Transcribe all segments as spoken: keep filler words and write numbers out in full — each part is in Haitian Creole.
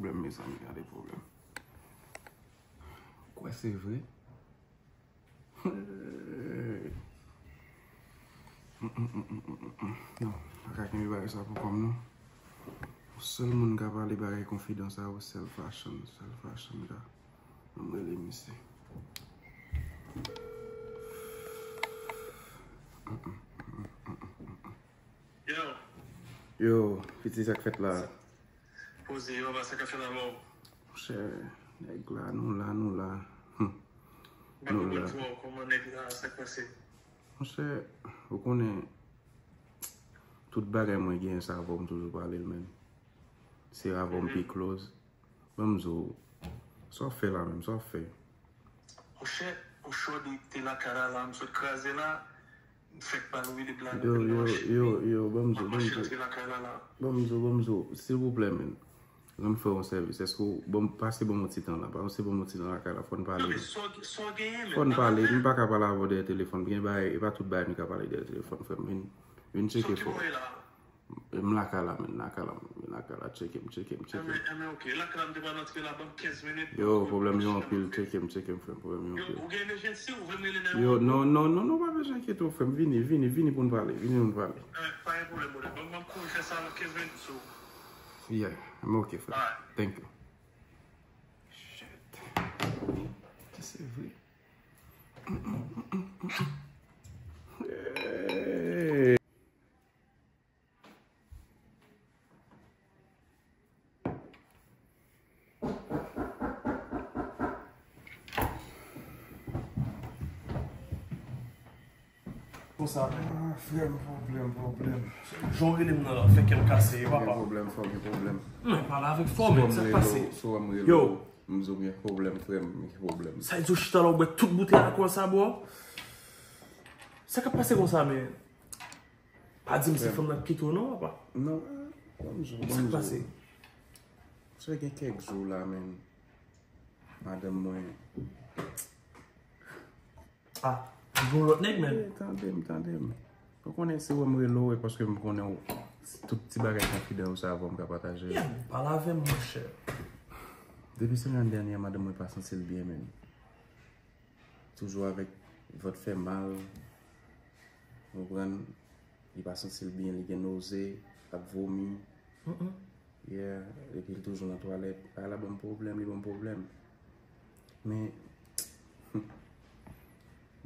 Pwoblèm, mezanmi, gade pwoblèm. Kwè se vre? Non, pa ka kenbe bagay sa pou kò m, non. Sèl moun ka pale bagay konfidan sa yo, sèl Fashion, sèl Fashion ka. Ban m rele misye. Yo. Yo, piti, sa k fèt la? Poze, yo, ba, sa k ap fèt avè w? Monchè, nèg la, nou la, nou la. Hum. Nou la. Kòman nèg la, sa k pase? Monchè, ou konnen, tout bagay mwen genyen, se avè w m toujou pale l, menn. Se avè w m pi close. Ban m di w, sa w fè la menm, sa w fè? Monchè, yon chòde te lakay la, la, m sot kraze la, m fèk pale wi de blayi. Yo, yo, yo, yo, ban m di w, ban m di w. Ban m di w, ban m di w, silvouplè, menn. Ban m fè w yon sèvis. Èske w, ban m, pase ban m yon ti tan la, pase ban m yon ti tan lakay la, fò n pale. Fò n pale, m pa ka pale avè w dèyè telefòn. Gen bagay, e pa tout bagay nou ka pale dèyè telefòn, frè m. Vin, vin tcheke fò. M lakay la, menn, lakay la, menn, lakay la, tcheke m, tcheke m, tcheke m. Enben, enben, ok. Lakay la, m te pral antre la, ban m kenz minit. Yo, pwoblèm yo anpil, tcheke m, tcheke m, frè m, pwoblèm yo anpil. Yo, ou gen emejensi, ou vle m rele nan yon... Yo, non, non, non, non, pa bezwen enkyete w, frè m, vini, vini, vini pou n pale, vini pou n pale. Eh, pa gen pwoblèm, brother. Ban m, ban m kouri fè sa nan kenz minit, so. Yeah, m ok, frè m. Alright. Thank you. Shit. Sa se vre. Hey. Konsa, men. Ah, frè m, pwoblèm, pwoblèm. Jan w rele m nan la, fè kè m kase, wi, papa. Gen pwoblèm, frè m, gen pwoblèm. Men, pale avèk fòm, men, sa k pase? Si w wè m rele w, m di w gen pwoblèm, frè m, gen pwoblèm. Sa di w chita la, w bwè tout boutèy alkòl sa, bro? Sa k ap pase konsa, men? Pa di m se fanm nan k kite w non, papa. Non, ban m di w, ban m di w. Sa k pase? Sa gen kèk jou la, menn. Madanm mwen. Ah, li gen yon lòt nèg, menn. Eh, tande m, tande m. Ou konnen se wè m rele w, e paske m konnen w, tout ti bagay konfidan yo, se avè w m ka pataje yo. Yeah, pale avè m, monchè. Depi semèn dènyè, madanm mwen pa santi l byen, menn. Toujou avèk vant fè mal. Ou konprann? Li pa santi l byen, li gen noze, l ap vomi. Mm, mm. Yeah, epi l toujou nan twalèt. Bagay la ban m pwoblèm, li ban m pwoblèm. Men,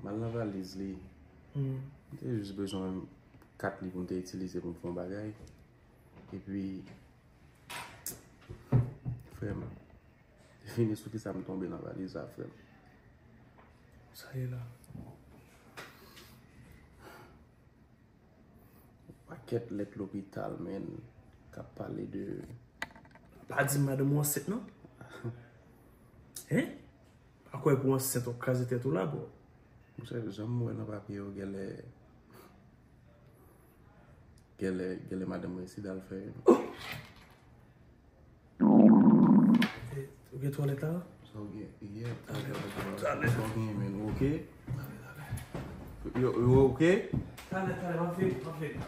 m al nan valiz li. Mm. M te jis bezwen kat li pou m te itilize pou m fè yon bagay. Epi, frè m, devine sou kisa m tonbe nan valiz la, frè m. Sa ye la. Pakèt lèt lopital, menn, k ap pale de... Pa di m madanm ou ansent, non? Hein? Pa kwè pou ansent, w ap kraze tèt ou la, bro. Monchè, jan m wè nan papye yo, genlè, genlè, genlè madanm mwen sida l fè. Eh, ou gen twalèt la? Sa w gen? Yeah, talè, talè. Sa w gen, menn, ok? Yo, yo, ok? Talè, talè, m ap vini, m ap vini.